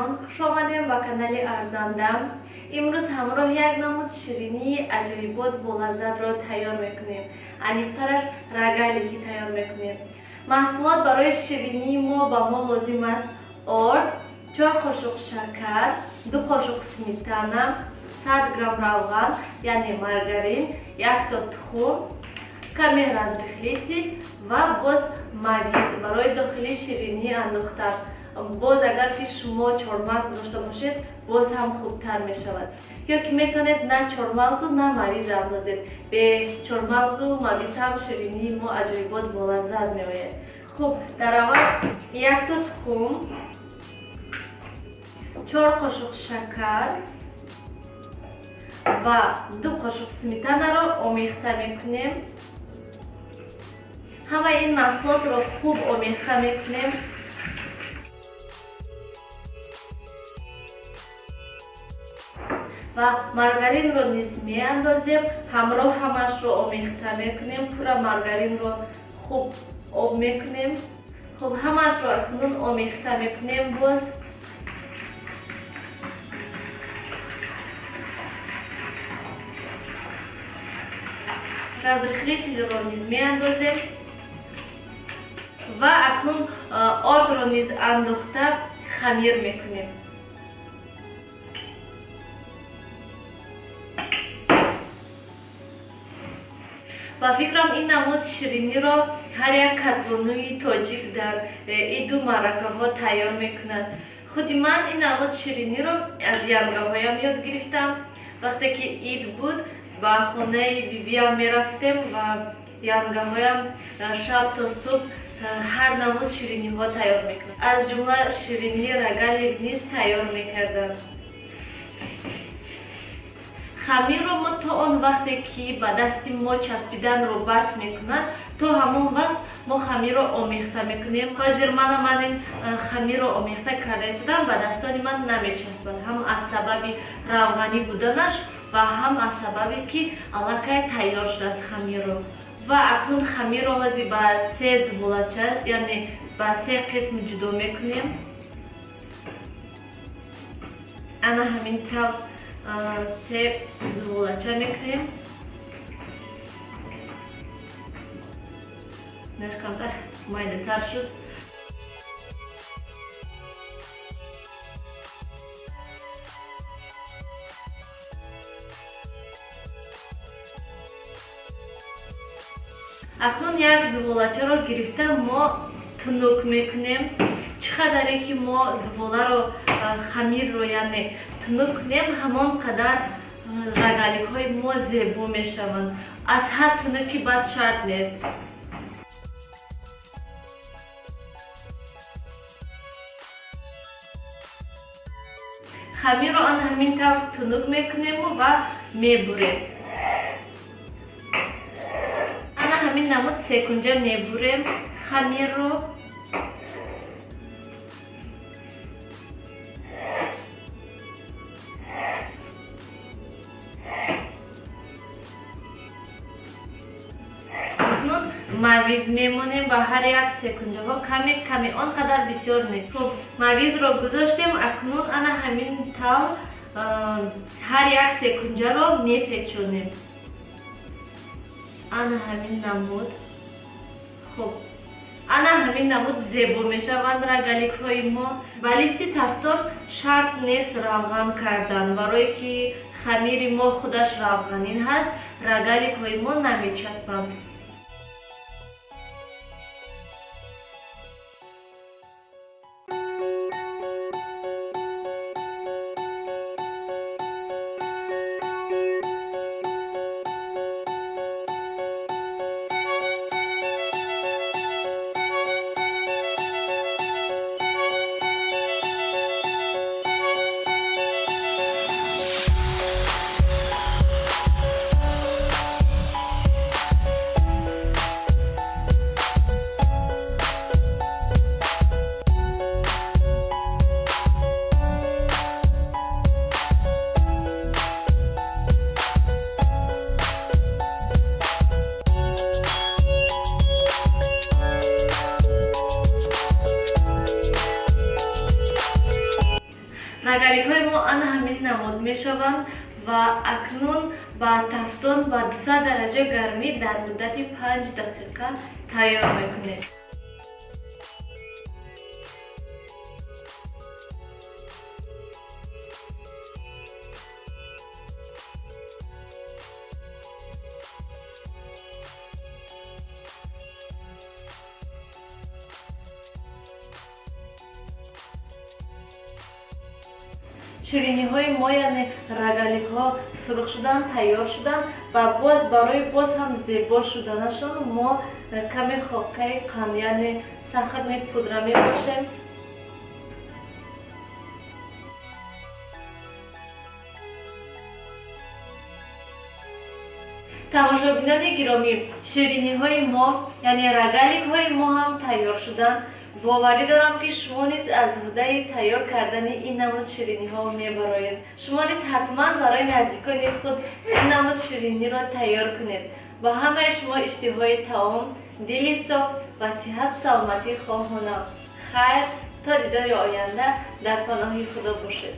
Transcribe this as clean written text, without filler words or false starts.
Ҳамватанон, хуш омадем ба канали Арзанда. Имрӯз ҳамроҳ як намуд ширинии аҷоибот бо лаззатро тайёр мекунем. Аниқтараш рогалики тайёр мекунем. Маҳсулот барои ширинии мо ба мо лозим аст: орд, 4 қошуқ шакар, 2 қошуқ сметана, 100 грамм равған, яъне маргарин, 1 то тухм, каме разрыхлитель ва боз мавиз барои дохили ширинӣ андохтан. Боз агар ки шумо чормағз дошта бошед, боз ҳам хубтар мешавад. Ё ки метавонед на чормағзу, на мавиз андозед. Бе чормағзу мавиз ҳам ширинии мо аҷоибот болаззат меояд. Хуб, дар аввал 1 то тухм, 4 қошуқ шакар ва 2 қошуқ сметанаро омехта мекунем. Ҳамаи ин маҳсулотро хуб омехта мекунем. Ва маргаринро низ меандозем, ҳамроҳ ҳамаашро омехта мекунем, пурра маргаринро хуб об мекунем. Хуб, ҳамаашро акнун омехта мекунем боз. Разрыхлительро низ меандозем ва акнун ордро низ андохта хамир мекунем. Ба фикрам, ин намуд шириниро ҳар як кадбонуи тоҷик дар иду маъракаҳо тайёр мекунад. Худи ман ин намуд шириниро аз янгаҳоям ёд гирифтам. Вақте ки ид буд, ба хонаи бибиям мерафтем ва янгаҳоям шаб то субҳ ҳар намуд шириниҳо тайёр мекунад. Аз ҷумла ширинии рогалик низ тайёр мекарданд. Хамирро мо то он вақте ки ба дасти мо часпиданро бас мекунад, то ҳамон вақт мо хамирро омехта мекунем. Ҳозир мана ман ин хамирро омехта карда истодам, ба дастони ман намечаспад, ҳам аз сабаби равғанӣ буданаш ва ҳам аз сабабе ки аллакай тайёр шудааст хамирро. Ва акнун хамирро ҳозир ба се зуволача, яъне ба се қисм ҷудо мекунем. Ана ҳамин тавр се зуволача мекунем. Наш камтар майдатар шуд. Акнун як зуволачаро гирифта мо тунук мекунем. Чӣ қадаре ки мо зуволаро, хамирро, яъне тунук кунем, ҳамон қадар рогаликҳои мо зебо мешаванд. Аз ҳад тунуки бад шарт нест. Хамирро ана ҳамин тавр тунук мекунему ва мебурем. Ана ҳамин намуд секунҷа мебурем хамирро. Акнун мавиз мемонем ба ҳар як секунҷаҳо, каме каме, он қадар бисёр нест. Хуб, мавизро гузоштем. Акнун ана ҳамин тавр ҳар як секунҷаро мепечонем. Ана ҳамин намуд. Хуб, ана ҳамин намуд зебо мешаванд рогаликҳои мо. Ба листи тафтон шарт нест равған кардан, барое ки хамири мо худаш равғанин ҳаст, рогаликҳои мо намечаспанд. Рогаликҳои мо ана ҳамин намуд мешаванд ва акнун ба тафтон ба 200 дараҷа гармӣ дар муддати 5 дақиқа тайёр мекунем. Шириниҳои мо, яъне рогаликҳо сурх шудан, тайёр шудан ва боз барои боз ҳам зебо шуданашон мо каме хоқаи қанд, яъне сахарный пудра мепошем. Тамошобинони гиромӣ, шириниҳои мо, яъне рогаликҳои мо ҳам тайёр шуданд. Боварӣ дорам, ки шумо низ аз ҳудаи тайёр кардани ин намуд шириниҳо мебароед. Шумо низ ҳатман барои наздикони худ ин намуд шириниро тайёр кунед. Ба ҳамаи шумо иштиҳои таом, дили соф ва сиҳату саломатӣ хоҳонам. Хайр, то дидори оянда дар паноҳи Худо бошед.